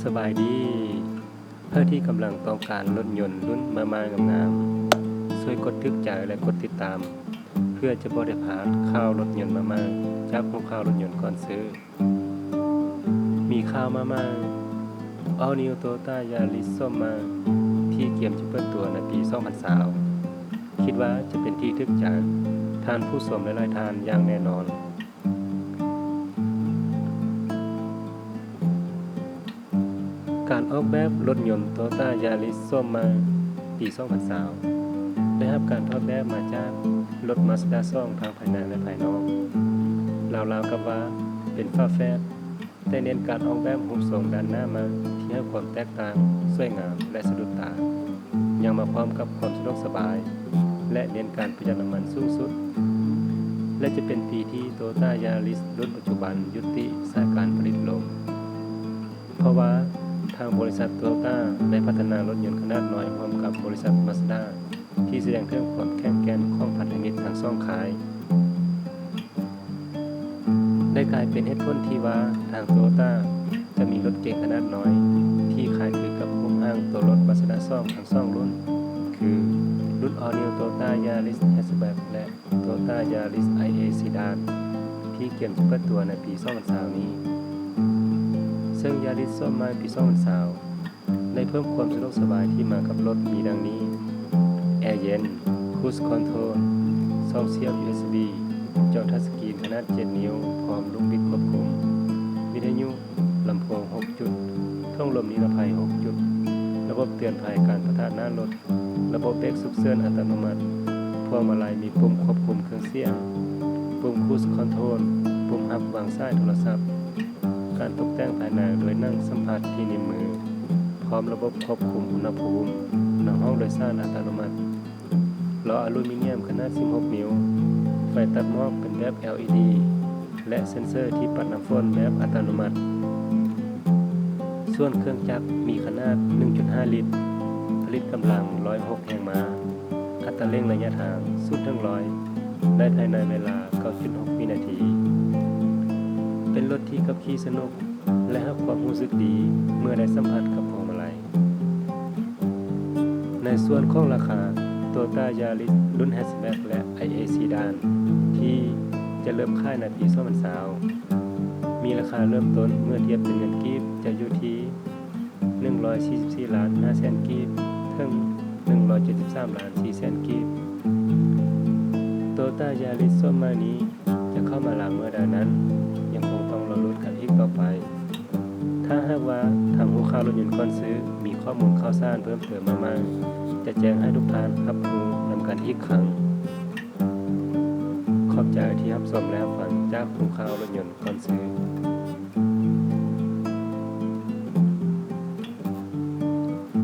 ສະບາຍດີ ໃຜທີ່ກຳລັງຕ້ອງການລົດຍົນລຸ້ນມາມ່າງາມໆ ຊ່ວຍກົດຖືກໃຈ ແລະ ກົດຕິດຕາມ ເພື່ອຈະບໍ່ໄດ້ພາດຂ່າວລົດຍົນມາມ່າງ ຈາກຮູ້ຂ່າວລົດຍົນກ່ອນຊື້. ມີຂ່າວມາມ່າງ All New Toyota Yaris ໂສມໃໝ່ ທີ່ກຽມຈະເປີດຕົວໃນປີສອງພັນຊາວ ຄິດວ່າຈະເປັນທີ່ຖືກໃຈທ່ານຜູ້ຊົມຫຼາຍໆທ່ານຢ່າງແນ່ນອນ. ການອອກແບບລົດຍົນ Toyota Yaris ໂສມໃໝ່ ປີສອງພັນຊາວ ໄດ້ຮັບການຖອດແບບມາຈາກລົດ Mazda ສອງ ທັງພາຍໃນ ແລະ ພາຍນອກ ລາວໆກັບວ່າເປັນຝາແຝດ, ແຕ່ເນັ້ນການອອກແບບຮູບຊົງດ້ານໜ້າມາກ ທີ່ໃຫ້ຄວາມແຕກຕ່າງ, ສວຍງາມ ແລະ ສະດຸດຕາ, ຍັງມາພ້ອມກັບຄວາມສະດວກສະບາຍ ແລະ ເນັ້ນການປະຢັດນ້ຳມັນສູງສຸດ ແລະ ຈະເປັນປີທີ່ Toyota Yaris ລຸ້ນປັດຈຸບັນຍຸຕິສາຍການຜະລິດລົງ ເພາະວ່າທາງບໍລິສັດໂຕໂຍຕ້າໄດ້ພັດທະນາລົດຍົນຂະໜາດນ້ອຍຮ່ວມກັບບໍລິສັດມາສດ້າ ທີ່ສະແດງເຖິງຄວາມແຂງແກ່ນຂອງພັນທະມິດທັງສອງຄ້າຍ. ໄດ້ກາຍເປັນເຫດຜົນທີ່ວ່າທາງໂຕໂຍຕ້າຈະມີລົດເກັງຂະໜາດນ້ອຍທີ່ຄ້າຍຄືກັບຮູບຮ່າງໂຕລົດມາສດ້າສອງທັງສອງລຸ້ນ ຄືລຸ້ນ All New Toyota Yaris Hatchback ແລະ Toyota Yaris iX Sedan ທີ່ກຽມຈະເປີດຕົວໃນປີສອງພັນຊາວນີ້ ເຊິ່ງ Yaris ໂສມໃໝ່ປີສອງພັນຊາວ ໄດ້ເພີ່ມຄວາມສະດວກສະບາຍທີ່ມາກັບລົດມີດັ່ງນີ້: ແອເຢັນ, Cruise Control, ຊ່ອງສຽບ ຢູເອັສບີ, ຈໍທັດສະກຣີນຂະໜາດເຈັດນິ້ວ ພ້ອມລູກບິດຄວບຄຸມ, ວິທະຍຸ, ລຳໂພງຫົກຈຸດ, ຖົງລົມນິລະໄພຫົກຈຸດ, ລະບົບເຕືອນໄພການປະທະໜ້າລົດ, ລະບົບເບຣກສຸກເສີນອັດຕະໂນມັດ, ພວງມາໄລມີປຸ່ມຄວບຄຸມເຄື່ອງສຽງ, ປຸ່ມ Cruise Control, ປຸ່ມຮັບວາງສາຍໂທລະສັບ, ການຕົກແຕ່ງພາຍໃນໂດຍໜັງສຳຜັດທີ່ນິ້ວມື, ພ້ອມລະບົບຄວບຄຸມອຸນຫະພູມໃນຫ້ອງໂດຍສານອັດຕະໂນມັດ, ລໍ້ອາລູມີນຽມຂະໜາດສິບຫົກນິ້ວ, ໄຟຕັດໝອກເປັນແບບ ແອລອີດີ ແລະ ເຊັນເຊີທີ່ປັດນ້ຳຝົນແບບອັດຕະໂນມັດ. ສ່ວນເຄື່ອງຈັກມີຂະໜາດໜຶ່ງຈຸດຫ້າລິດ, ຜະລິດກຳລັງຮ້ອຍຫົກແຮງມ້າ, ອັດຕາເລັ່ງໄລຍະທາງສູນເຖິງຮ້ອຍໄດ້ພາຍໃນເວລາເກົ້າຈຸດຫົກວິນາທີ. ເປັນລົດທີ່ຂັບຂີ່ສະໜຸກ ແລະ ໃຫ້ຄວາມຮູ້ສຶກດີເມື່ອໄດ້ສຳຜັດກັບພວງມາໄລ. ໃນສ່ວນຂອງລາຄາ, Toyota Yaris ລຸ້ນ Hatchback ແລະ iX Sedan ທີ່ຈະເລີ່ມຂາຍໃນປີສອງພັນຊາວ ມີລາຄາເລີ່ມຕົ້ນເມື່ອທຽບເປັນເງິນກີບຈະຢູ່ທີ່ ໜຶ່ງຮ້ອຍສີ່ສິບສີ່ລ້ານຫ້າແສນກີບ ເຖິງ ໜຶ່ງຮ້ອຍເຈັດສິບສາມລ້ານສີ່ແສນກີບ. Toyota Yaris ໂສມໃໝ່ນີ້ ຈະເຂົ້າມາລາວເມື່ອໃດນັ້ນ ຍັງຄົງຕ້ອງລໍລຸ້ນກັນອີກຕໍ່ໄປ. ຖ້າຫາກວ່າທາງຮູ້ຂ່າວລົດຍົນກ່ອນຊື້ມີຂໍ້ມູນຂ່າວສານເພີ່ມເຕີມມາໃໝ່ ຈະແຈ້ງໃຫ້ທຸກທ່ານຮັບຮູ້ນຳກັນອີກຄັ້ງ. ຂອບໃຈທີ່ຮັບຊົມ ແລະ ຮັບຟັງຈາກຮູ້ຂ່າວລົດຍົນກ່ອນຊື້.